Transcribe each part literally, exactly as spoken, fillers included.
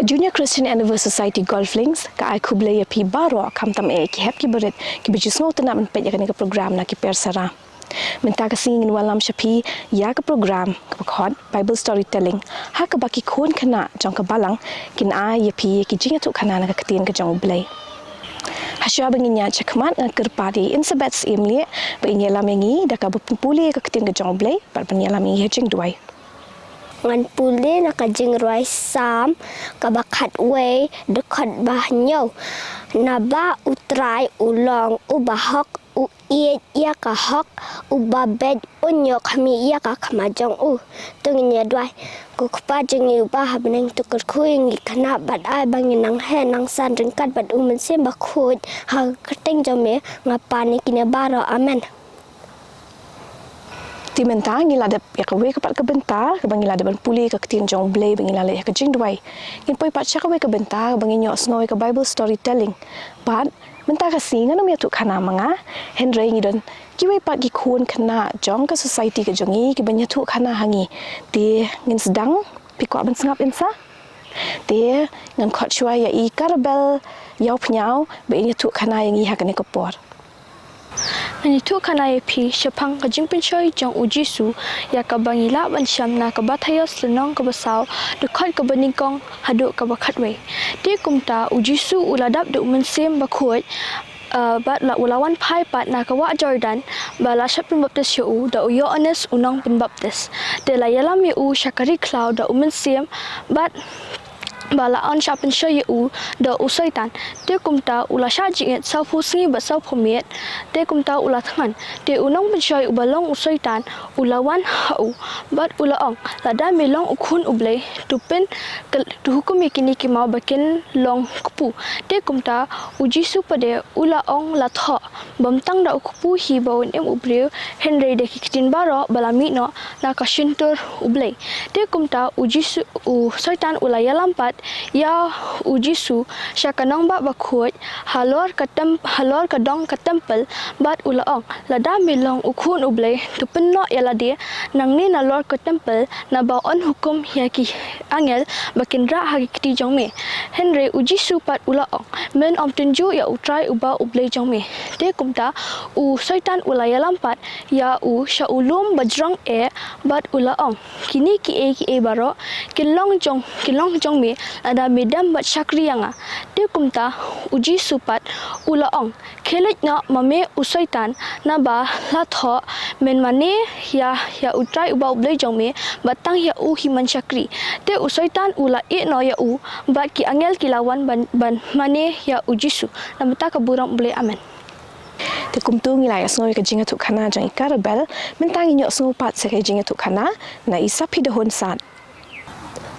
Junior Christian Endeavour Society Golf Links ka ai khublei ïa phi baroh, khamtam eh ki hep ki barit kiba ju sngewtynnat ban peit ïa kane ka program na ki per sara. Mynta ka sngi ngin wallam sha phi ïa ka program kaba khot Bible Storytelling, ha kaba ki khun khynnah jong ka balang kin ai ïa phi ïa ki jingïathuhkhana na ka ktien ka jong U Blei. Hashwa ba ngin ïaid shakhmat, nga kyrpad ïa i Insabeth Syiemlieh ba in ïalam ïa ngi da kaba pule ïa ka ktien ka jong U Blei bad ban ïalam ïa ngi ha jingduwai. Ngan pule na ka jingrwai Salm kaba khatwei, dkhot ba hynñiew. Naba U Trai u long uba hok, u ïeit ïa ka hok, uba beit un ïoh khmih ïa ka khmat jong u. To ngin ïa duwai. Ko Kpa jong ngi uba ha bneng, to kyrkhu ïa ngi khynnah bad ai ba ngin nang heh nang san ryngkat bad U Mynsiem Bakhuid, ha ka kyrteng jong me nga pan ïa kine baroh. Amen. Te mynta ngi la dep ïa kawei ka pat ka bynta kaba ngi la dep ban pule ka ktien jong U Blei ba ngi la leh ïa ka jingduwai. Ngin poi pat sha kawei ka bynta kaba ngin ïohsngew ïa ka Bible storytelling. Bad mynta ka sngi ngan ym ïathuhkhana ma nga, hynrei ngi don kiwei pat ki khun khynnah jong ka society ka jong ngi kiban ïathuhkhana ha ngi. Te ngin sdang, phi kwah ban sngap, Insa? Te ngan khot shuwa ïa i Karabel Ïawphniaw ba in ïathuhkhana ïa ngi ha kane ka por. Ngan ïathuhkhana ïa phi shaphang ka jingpynshoi jong U Jisu, ïa kaba ngi lah ban shem na ka Mathaios lynnong kaba saw, dkhot kaba nyngkong haduh kaba khatwei. Te kumta U Jisu u la dap da U Mynsiem Bakhuid, eh, bad la u la wan phai pat na ka wah Jordan, ba la shah pynbaptis ïa u da u Ïoannis u nongpynbaptis. Te la ïalam ïa u sha ka ri khlaw da U Mynsiem, bad ba la wan shah pynshoi ïa u da u Soitan. Te kumta u la shah jingit sawphew sngi bad sawphew miet. Te kumta u la thngan. Te u nongpynshoi uba long u Soitan u la wan ha u, bad u la ong, "Lada me long u Khun U Blei, to pyn, to hukum ïa kine ki maw ba kin long kpu." Te kumta U Jisu pat de u la ong, "La thoh, bym tang da u kpu hi ba un im u briew, hynrei da ki ktien baroh ba la mih noh na ka shyntur U Blei." Te kumta U Jisu, u Soitan u la ïalam pat ïa U Jisu sha ka nongbah bakhuid halor ka tem-, halor ka dong ka templ, bad u la ong, "Lada me long u Khun U Blei, to pynnoh ïa lade nangne nalor ka templ, naba yn hukum ïa ki angel ba kin rah ha ki kti jong me." Hynrei U Jisu pat u la ong, "Men ym tynjuh ïa U Trai uba U Blei jong me." Te kumta u Soitan u la ïalam pat ïa u sha u lum ba jrong eh, bad u la ong, "Kine kiei kiei baroh kin long jong, kin long jong me lada me dem bad shakri ïa nga." Te kumta U Jisu pat u la ong, "Khie leit noh ma me u Soitan, naba la thoh, 'Men mane ïa, ïa U Trai uba U Blei jong me, bad tang ïa u hi men shakri.'" Te u Soitan u la ïeh noh ïa u, bad ki angel ki la wan ban, ban mane ïa U Jisu. Na ka bynta ka burom U Blei. Amen. Te kumta ngi la ïohsngew ïa ka jingïathuhkhana jong i Karabel, mynta ngin ïohsngew pat sa ka jingïathuhkhana na i Saphi Dahun Sad.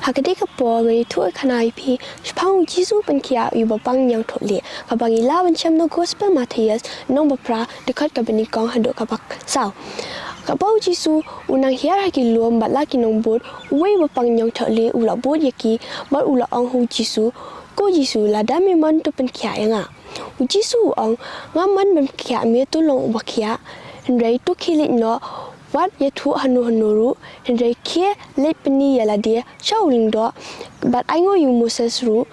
Ha katei ka por ngan ïathuhkhana ïa phi shaphang U Jisu u pynkhiah ïa u bapang ñiangthohlieh, kaba ngi lah ban shem na u Gospel Mathaios, lynnong ba phra, dkhot kaba nyngkong haduh kaba saw. Katba U Jisu u nang hiar ha ki lum bad la ki nongbud, uwei u bapang ñiangthohlieh u la bud ïa ki, bad u la ong ha U Jisu, "Ko Jisu, lada me mon to pynkhiah ïa nga." U Jisu u ong, "Ngam mon ban pynkhiah me, to long uba khiah. Hynrei to khie leit noh, wat ïathuh hano hano ruh, hynrei khie leit pyni ïa lade sha u lyngdoh, bad ainguh ïa u Moses ruh,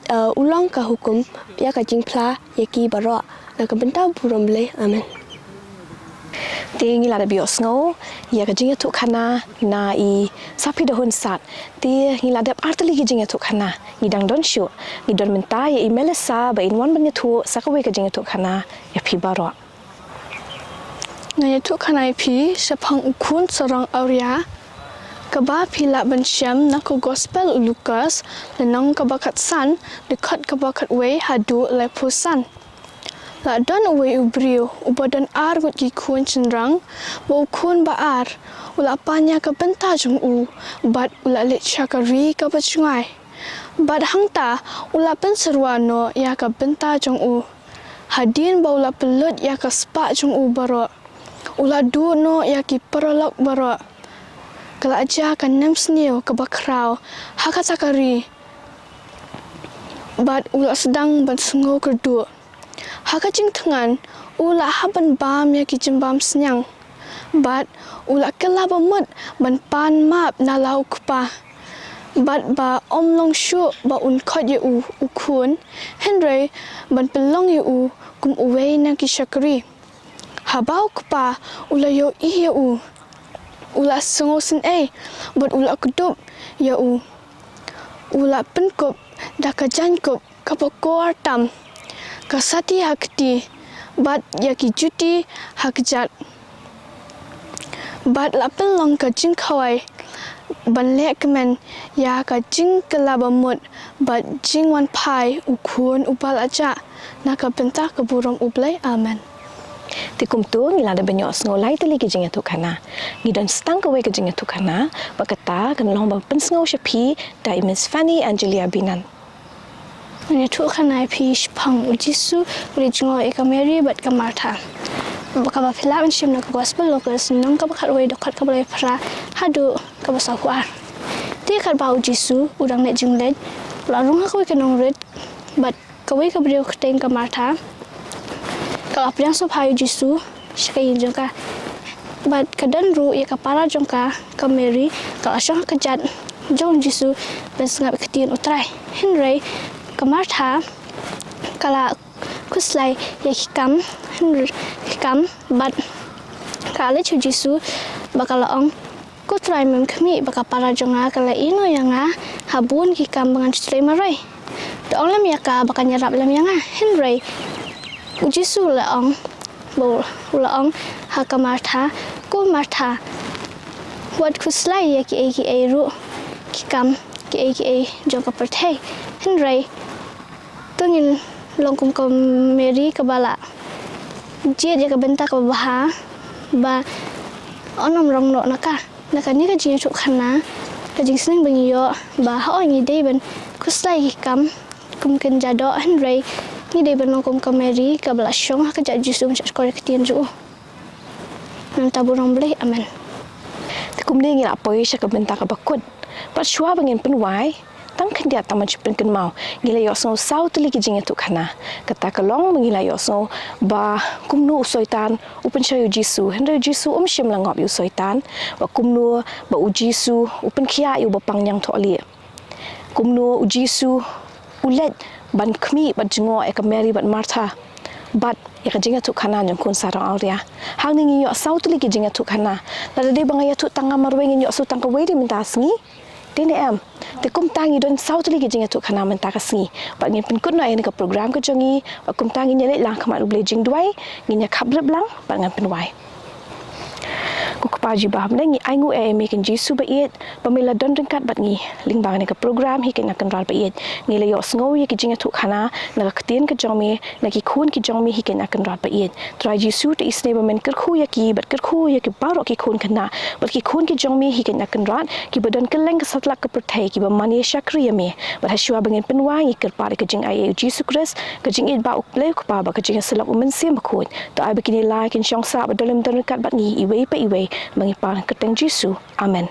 eh, u long ka hukum ïa ka jingphla ïa ki baroh. Na ka bynta burom U Blei. Amen." Te ngi la dep ïohsngew ïa ka jingïathuhkhana na i Saphi Dahun Sad. Te ngi la dep artylli ki jingïathuhkhana. Ngi dang don shuh. Ngi don mynta ïa i Melissa ba in wan ban ïathuh sa kawei ka jingïathuhkhana ïa phi baroh. Ngan ïathuhkhana ïa phi shaphang u khun sarong awria, kaba phi lah ban shem na ka Gospel u Lukas, lynnong kaba khatsan, dkhot kaba khatwei haduh laiphew san. La don uwei u briew uba don ar ngut ki khun shynrang, bad u khun ba ar u la pan ïa ka bynta jong u, bad u la leit sha ka ri kaba jngai. Bad hangta u la pynsyrwa noh ïa ka bynta jong u. Hadien ba u la pynlut ïa ka spah jong u baroh, u la duh noh ïa ki paralok baroh. Ka la jia ka nemsniew kaba khraw ha kata ka ri, bad u la sdang ban sngew kyrduh. Ha ka jingthngan u la hap ban bam ïa ki jingbam sniang, bad u la kylla ba mut ban pan map na la u kpa. bad ba ym long shuh ba un khot ïa u u khun, hynrei ban pynlong ïa u kum uwei na ki shakri. Haba u kpa u la ïohi ïa u, u la sngewsynei bad u la kdup ïa u. U la pynkup da ka jaiñkup kaba kor tam, ka sati ha kti bad ïa ki juti ha kjat. Bad la pynlong ka jingkhawai ban leh kmen ïa ka jingkylla bamut bad jingwan phai u khun uba la jah, na ka bynta ka burom U Blei. Amen. Te kumto ngi la dep ban ïohsngew lai tylli ki jingïathuhkhana. Ngi don sa tang kawei ka jingïathuhkhana, bad kata kan long ban pynsngew sha phi da i Miss Fanny Angelia Binan. Ngan ïathuhkhana ïa phi shaphang u Jisu, u la jngoh ïa ka Mary bad ka Martha. Kaba phi lah ban shim na ka Gospel Lukas, lynnong kaba khatwei, dkhot kaba lai phra haduh kaba sawphew ar. Te katba u Jisu u dang leit jingleit, u la rung ha kawei ka nongrit, bad kawei ka briew kyrteng ka Martha ka la pdiang sngewbha ïa u Jisu sha ka ïing jong ka. Bad ka don ruh ïa ka para jong ka, ka Mary, ka la shong ha kjat jong u Jisu ban sngap ïa ka ktien u Trai. Hynrei ka Martha ka la khuslai ïa ki kam, hynrei ki kam, bad ka la leit sha u Jisu bad ka la ong, Ko Trai, mem khmih ba ka para jong nga ka la ïehnoh ïa nga ha bun ki kam ba ngan shu trei marwei? To ong lem ïa ka ba kan ïarap lem ïa nga. Hynrei u Jisu u la ong, ba u la ong ha ka Martha, Ko Martha, wat khuslai ïa kiei kiei ruh ki kam kiei kiei jong ka pyrthei, hynrei to ngin long kum ka Mary kaba la jied ïa ka bynta kaba bha, ba yn ym rong noh na ka. Na kane ka jingïathuhkhana, ka jingsneng ba ngi ïoh ba hooid ngi dei ban khuslai ïa ki kam kum kin jadoh, hynrei ngi dei ban long kum ka Mary kaba la shong ha kjat Jisu ban shahshkor ïa ka ktien jong u. Na ka bynta burom U Blei. Amen. Te kumne ngi la poi sha ka bynta kaba kut. Bad shuwa ba ngin pynwai, tang khyndiat tang ban shu pynkynmaw, ngi la ïohsngew saw tylli ki jingïathuhkhana. Kata ka long ba ngi la ïohsngew ba kumno u Soitan u pynshoi ïa u Jisu, hynrei u Jisu um shym la ngop ïa u Soitan, ba kumno ba u Jisu u pynkhiah ïa u bapangñiang thohlieh. Kumno u Jisu u leit ban khmih bad jngoh ïa ka Mary bad Martha, bad ïa ka jingïathuhkhana jong khun sawdong awria. Hangne ngi ïoh saw tylli ki jingïathuhkhana. Lada dei ba nga ïathuh tang nga marwei ngin ïoh shuh tang kawei de mynta ka sngi. Te ne em. Te kumta ngi don saw tylli ki jingïathuhkhana mynta ka sngi. Bad ngin pynkut noh ïa kane ka program ka jong ngi. Bad kumta ngin ïaleit lang ha khmat U Blei jingduwai, ngin ïakhap rep lang bad ngan pynwai. Ko Kpa jubab, ngi ainguh ïa me ko Jisu ba ïeit, ba me la don ryngkat bad ngi. Lyngba kane ka program Hi Kynrad Ba Ïeit, ngi la ïohsngew ïa ki jingïathuhkhana na ka ktien ka jong me, na ki khun ki jong me Hi Kynrad Ba Ïeit. Trai Jisu, to isynei ba men kyrkhu ïa ki bad kyrkhu ïa ki baroh ki khun khynnah bad ki khun ki jong me Hi Kynrad, kiba don kylleng ka satlak ka pyrthei kiba mane shakri ïa me. Bad ha shuwa ba ngin pynwai ngi kyrpad ïa ka jingaiei u Jisu Khrist, ka jingïeit ba U Blei U Kpa bad ka jingïasyllok U Mynsiem Bakhuid. To ai ba kine lai kin shong sah bad dollem don ryngkat bad ngi iwei pa iwei, ba ngi pan ha ka kyrteng Jisu. Amen.